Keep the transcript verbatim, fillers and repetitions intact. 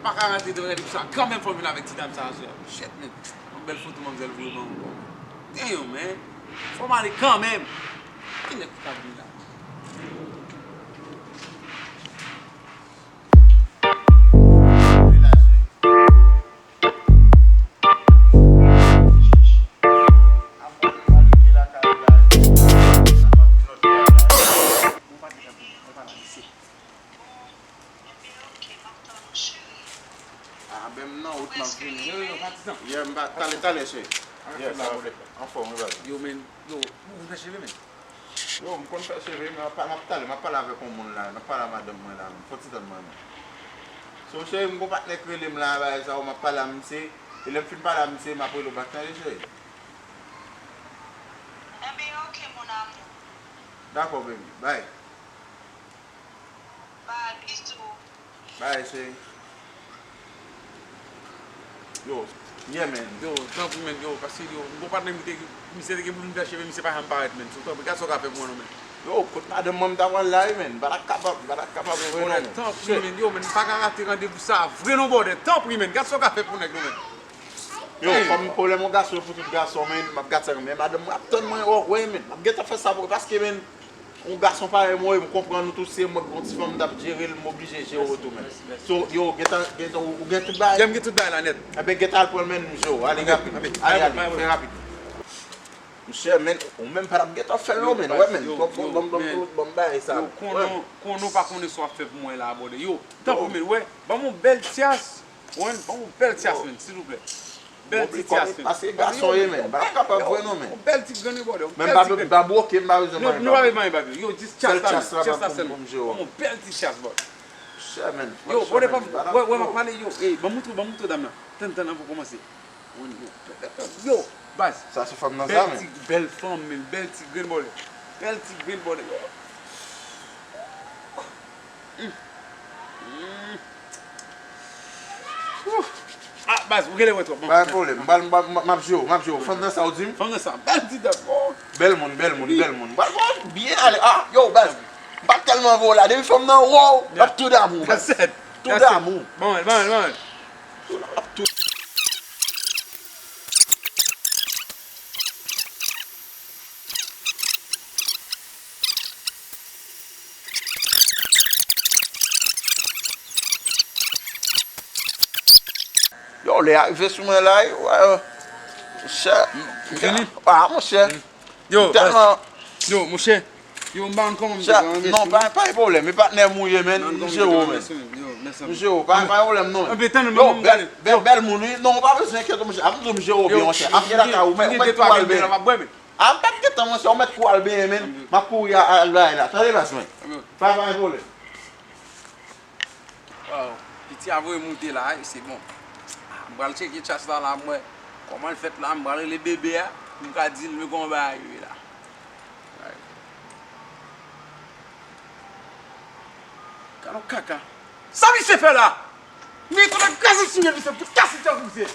Pa ka rate de rèd sa kanmenm, fò m vin avèk ti dam sa aswè. Shit, men. Yon bèl foto manmzèl voye ban mwen. Damn, man. Fò m ale kanmenm. Ki nèg ki ka vin la? Ah, ben m nan wout m ap vini. Yo, yo, patizan. Yeah, m pa, talè, talè, cheri. Yeah, sa va. Anfòm, wi, baz. Yo, men, yo, ou konn fè cheve, men? Yo, m konn fè cheve, men m ap, m ap talè, m ap pale avèk yon moun la, m ap pale a madanm mwen la, men fò ti tann mwen, men. So, cheri, m gon patnè k rele m la, bagay sa yo, m ap pale a misye, e lè m fin pale a misye, m ap rele w bak, tande, cheri. Enben, ok, mon amour. Dakò, baby. Bye. Bye, bisou. Bye, cheri. Yo, yeah, man. Yo, tanpri, man, yo, paske, yo, m gon patnè m ki te, misye te gen pou vin fè cheve, misye pa janm parèt, man. So, tanpri, gad sa w ka fè pou mwen, non, man. Yo, kot madanm mwen, m ta pral la, wi, man. M pa ta kapab, m pa ta kapab, vre, non, man. Tanpri, man, yo, man, m pa ka rate randevou sa, vre, non, brother. Tanpri, man, gad sa w ka fè pou nèg, non, man. Yo, fòm pwoblèm yon gason pou tout gason, men m ap gad sa, men madanm mwen ap tann mwen, wè, men m ap gentan fè sa pou, paske, men yon gason parèy mwen, m konprann ou tou, se mwen ki gon ti fanm, m t ap jere l, m oblije jere w tou, men. So, yo, gentan, gentan, ou gen tout bagay? Yeah, m gen tout bagay la nèt. Enben, gentan al pran l, men m jere w. Ale rapid. Ale, ale, fè rapid. Monchè, men, ou menm pa t ap gentan fè l, non, men, wè, men. Yo, yo, yo, bon, bon, bon, men, bon, bagay sa, yo, men. Konnen, konnen w pa konnen sa w ap fè pou mwen la, brother. Yo, tanpri, men, wè, ban m yon bèl tyas. Wen, ban m yon bèl tyas, men, silvouplè. Bèl ti tyas, men. Paske gason ye, men. M pa kapab vre non, men. Yon bèl ti grenn, brother. Men m pa, m pa bwoke, m pa bezwen manje. Non, nou pa bezwen manje, pa bezwen. Yo, jis tyas la, men. Tyas la sèlman. Ban m yon bèl ti tyas, brother. Chè, men. Yo, brother, pa, wè, wè, m ap pale, yo. Ey, ban m montre, ban m montre dam nan. Tann, tann, anvan w kòmanse. Yo, baz. Sa se fanm nan sa, men. Bèl ti, bèl fanm, men. Bèl ti grenn, brother. Bèl ti grenn, brother. Yo. Mm. Mm. Ouf. Ah, baz, ou genlè wè twòp, man. Pa gen pwoblèm. M pral, m pral, m ap jere w, m ap jere w. Fanm nan sa, ou di m? Fanm nan sa, bèl ti dam. Oh. Bèl moun, bèl moun, bèl moun. M pral ba w byen ale. Ah, yo, baz. M pa tèlman vle w la. Depi fanm nan wè w, l ap tou damou, baz. Tou damou. Ban l, ban l, ban l. L ap tou. Yo, lè a rive sou mwen la, yo, wè, monchè. Ou fini? Ah, monchè. Yo, tèlman. Yo, monchè. Yo, m pa konn kòman m te pran, non, pa, pa gen pwoblèm. E patnè m ou ye, men. M jere w, men. M jere w, pa, pa gen pwoblèm, non. Yo, bèl, bèl, bèl moun, wi. Non, ou pa bezwen enkyete w, monchè. Ap di w m jere w byen, monchè. Ap gen lakay ou, men, ou mèt kou al benyen. Ah, m p ap gentan, monchè, ou mèt kou al benyen, men. M ap kouri al bay la. Tande, baz mwen. Pa, pa gen pwoblèm. Waw, piti a voye moute la, wi, se bon. Ah, m pral tcheke tyas la, la, m wè kòman l fèt la, m pral rele bebe a, pou m ka di l, men kòman bagay yo ye la. Gad yon kaka. Sa misye fè la? Men kote kraze sou misye, pou kase tèt misye.